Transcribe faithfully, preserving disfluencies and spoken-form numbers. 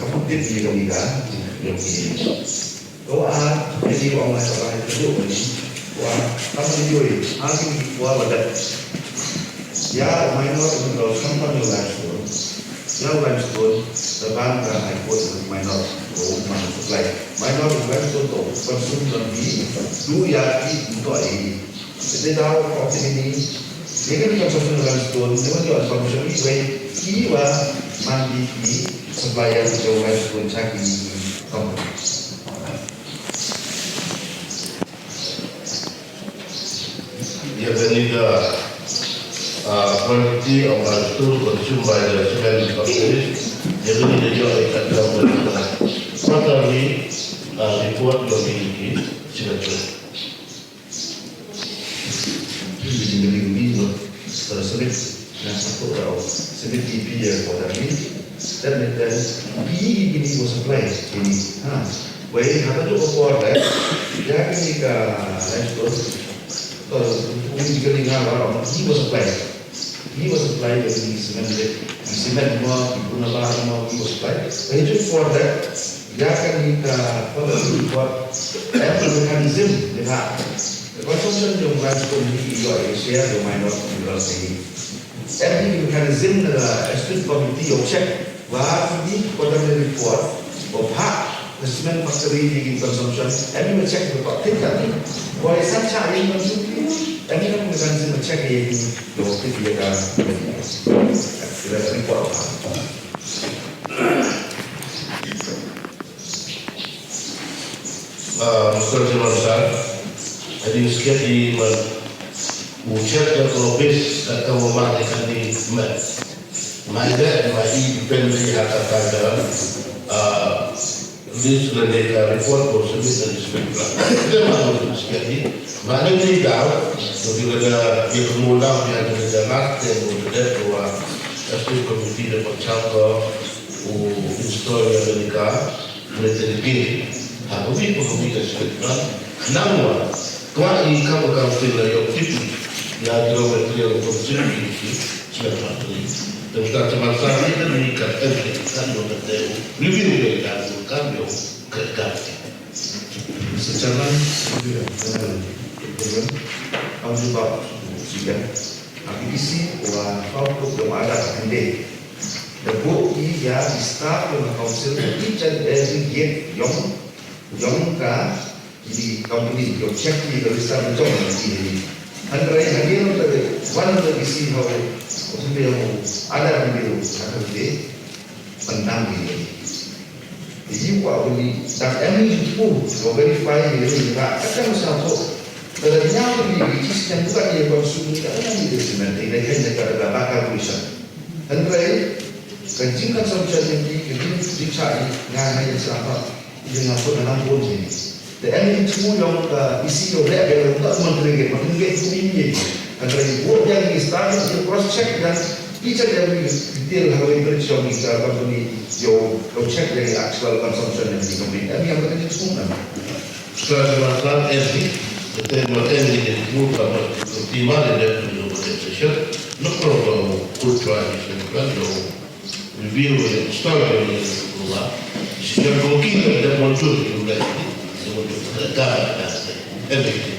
Ka pun tip ni ka ni ka, yung ki. Ko a, ini ko ang lai ka lai ka du ni. Ko a, ka pun yoi, a ki ni ko a wa dat. Ya, minor ko ro sam pa ni lai ko. Ya, limestone, the ban ka High Court minor ko man supply. Minor limestone to, consume lang di, du ya ki, du to e. Ite daw, o, tini ni, ye ka ni consumption limestone, ni wan yoh consumption ni, wei, ki wa, man di ki, supplier, ki limestone, cha ki ni, company. Ye ka ni ka, ah, quantity of limestone consumed by the cement company, ye ka ni ka yoh, eh, ka, ka, quarterly, ah, report, yoh, ni ki, signature. Hindi ko, para sa mit, na sa ko daw, sa mit E P A ko dati. Then, then, hindi ko supply, hindi. Ha? Wei, hata jo ko por le, ya kini ka limestone, to, hindi ko ni nga, hindi ko supply. Hindi ko supply, hindi cement le, cement mo, hindi ko na ba mo, hindi ko supply. Wei, jo por le, Ya kani ka quality report, em ka mechanism, ni ha. Ka consumption yong line spoon hi, i yoh i share yong minor mineral hi. Em hi ka mechanism na ka Astute Committee yow check. Wa kani quarterly report, wa pha, ka cement factory ni ki consumption, em hi wa check wa pha, tip ta ni. Wa i san cha i consumption, em hi ka mechanism wa check i yow tip ya ka, ya ka report wa pha. Ah, Mister Chairman Sir, a ding sket i man u check da ko bis da ka wa ma de kan ni ma. Ma de ma i depend ri ha ka ka da, ah, list le de ka report ko submit da list plan. De ma u sket i ma de ni da, to di da ye ko mo da ya de da last de mo de ko wa, Astute Committee da ko chang ko u install ya de ka. Nete lagi, ha, kami pun kami ka script kan. Nang wa, tua i ka ka sila yo tipi, ya kira wa kira wa konsumsi, sila factory. Dan kita cuma sa ni kan ni ka, eh, kan yo ka teu. Review ya kan, kan yo ka, kan. Mister Chairman, review ya, kan, kan, kan, kan, kan, kan, kan, Aki isi wa kau tu ke ma ada hande. Da booh ki ya i staff yong ka council, each and every gate yong, yong ka, i company, yong check ki ka register yong ki. Hynrei hynrei nong ta de, wan nong ta isi hau, o hynrei hau, ada hynrei hau, ada hynrei. Pandang ni. Yi wa buli, dang em ni pu, wa verify ni ni nga, kata masa tu. Kada nyau ni, ni kis yang bukan ni konsum ni, kada ni de cement, ni kan ni kada baka bulisan. Hynrei, kan jing kan samcha ni, kan jing jing cha ni, nga hai yang sapa, ni nga pun dalam pun ni. Te em ni chu yong ka isi yong rek yong ka man kring ke, man kring ke kumi ni. Kan kring buat yang ni start ni cross check yang teacher yang ni detail ha wei beri yong ni ka company yo, yo check yang actual consumption yang ni company. Em yang kata ni chu na. Sa sa sa em ni, te ma em ni ni chu ka ma ti ma ni de yo ko te session. No problem, good try, ni kan yo. Review ni, start ni, ni, ni, ni, ni, ni, ni, ni, ni,